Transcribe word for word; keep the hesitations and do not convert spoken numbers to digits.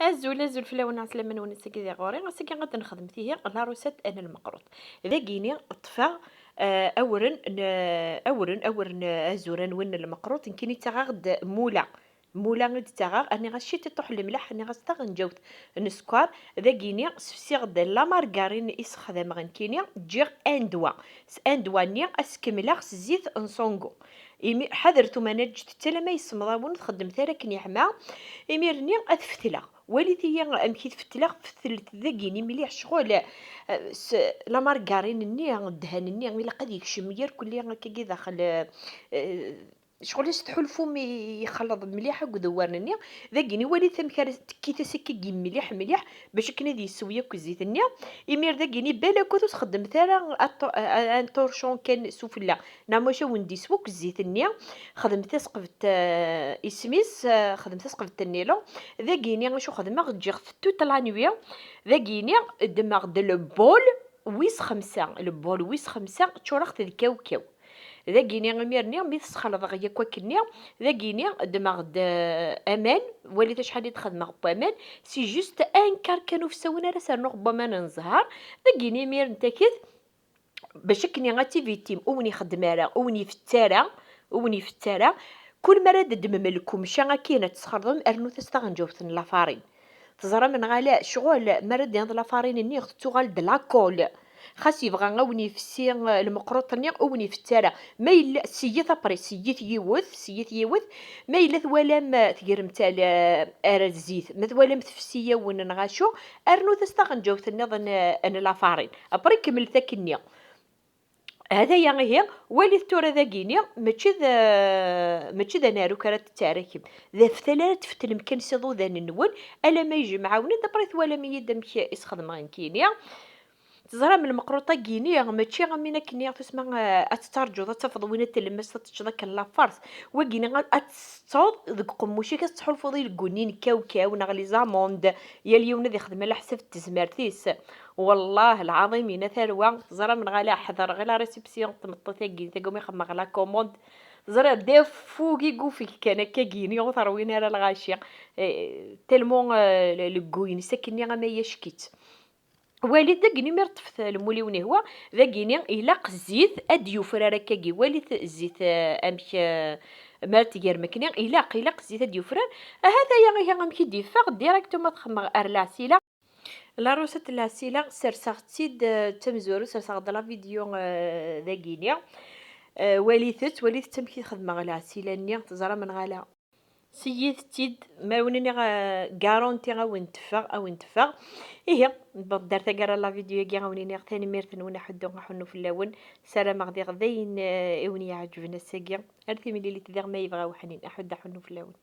Azul, azul fell-awen, ɛeslama-nwen, ass-agi di ɣur-i. Ass-agi ad nexdem tihi la recette n lmeqruṭ. Dagini ṭṭfeɣ, eh, awren n, awren, awren, eh, azuran win n lmeqruṭ, nekkini ttaɣeɣ-d mula. Mula i d-ttaɣeɣ, rniɣ-as ciṭiṭuḥ n lemleḥ, rniɣ-as taɣenǧawt n sskeṛ. Dagini sefsiɣ-d la margarine i sexdameɣ nekkini, ǧǧiɣ un doigt. S un doigt-nni ad s-kemmleɣ s zzit n songo. Imi, ḥadret uma ǧǧet-t alamma yessemḍ-awen, ur txeddmet ara akken yeḥma. Imir-nni ad fetleɣ. Walit-iyi amek i t-fetleɣ, fetlet dagini mliḥ ccɣel, eh, s la margarine-nni, ddhan-nni, ilaq ad yekcem irkelli akkagi daxel, eh, ccɣel ad s-tḥulfum i-, ixelleḍ mliḥ akked uwren-nni. Dagini walit amek ara tekkit-as akkagi mliḥ mliḥ, bac akken ad yessew yakk zzit-nni. Imir dagini balakut ur txeddmet ara aṭu-, a-, a-, un torchon kan sufella. Neɣ maca wen-d-iswa akk zzit-nni, xedmet tasqeft, eh, isem-is, eh, xedmet tasqeft n Nilo. Dagini acu xedmeɣ, ǧǧiɣ-t toute la nuit. Dagini ddmeɣ-d le bol wis xemsa, le bol wis xemsa ččureɣ-t d kawkaw. Dagini imir-nni mi t-sxelḍeɣ yakk akkenni, dagini ddmeɣ-d, eh, aman, walit acḥal i d-xedmeɣ n waman, c'est juste un quart kan ufsawen ara s-rnuɣ n waman n zzher. Dagini imir n taket, bac akken ad tivitim, ur wen-ixeddem ara, ur wen-ifett ara, ur wen-ifett ara. Kul mi ara d-ddmem lkumca akken ad tesxerḍem, rnut-as taɣenǧawt n lafarin. Teẓram neɣ ala, ccɣel mi ara d-tiniḍ lafarin-nni tettuɣal d la colle. Xas yebɣa ad wen-yefsi, eh, lmeqruṭ-nni, ur wen-ifett ara. Ma yella, seyyit après, seyyit yiwet, seyyit yiwet. Ma yella twalam, eh, tegremt al-, ar zzit, ma twalam tefsi-yawen neɣ acu, rnut-as taɣenǧawt nniḍen, eh, n lafarin. Après kemmlet akkenni. Hataya ihi, walit tura dagini, mačči d, mačči d anaruk ara tettarakem. D aftal ara tfetlem kan s iḍudan-nwen, alamma yejmeɛ-awen-d, après twalam-iyi-d amek i s-xedmeɣ nekkini. Teẓram lmeqruṭ-agi-ni, mačči am win akken i tusma, eh, ad tettarǧuḍ ad tafeḍ win ad tellem ad teččeḍ akken lafart. Wagini ad, ad tettetteḍ deg uqemmuc-ik, ad tettḥulfuḍ i lgunni n kawkaw neɣ les amandes, yal yiwen ad ixdem ala ḥsab n tezmert-is. Wallah lɛaḍim, yina tarwa, teẓram neɣ ala, ḥedreɣ i la réception n tmeṭṭut-agi, tagumi xemmeɣ la commande. Teẓriḍ, d afug i yufeg kan akka gini, ur terwin ara lɣaci. Eh, tellement, eh, le, le goût-ines akkenni ama yack-itt. Walit dagini mi reṭṭfet lmuli-wen ihwa, dagini ilaq zzit ad d-yufrar akkagi. Walit zzit, eh, amek, eh, mi ara tgerm akkenni, ilaq, ilaq zzit ad d-yufrar. Ahat aya ihi amek i d-yeffeɣ, directement ad t-xemmeɣ ar lɛesila. La recette n lɛesila, serseɣ-tt-id, eh, d tamezwarut, serseɣ-d la vidéo, eh, dagini. Eh, walit-tt, walit-tt amek i xedmeɣ lɛesila-nni, teẓram neɣ ala. Seyyit-tt-id, ma wen-iniɣ, eh, garanti a wen-teffeɣ, a wen-teffeɣ. Ihi, newweḍ-d ar taggara n la vidéo-agi, a wen-iniɣ tanemmirt-nwen, aḥuddu aḥunnu fell-awen. Sarameɣ diɣ d ayen, eh, i wen-iɛeǧben ass-agi. Ar timlilit diɣ ma yebɣa uḥnin, aḥuddu aḥunnu fell-awen.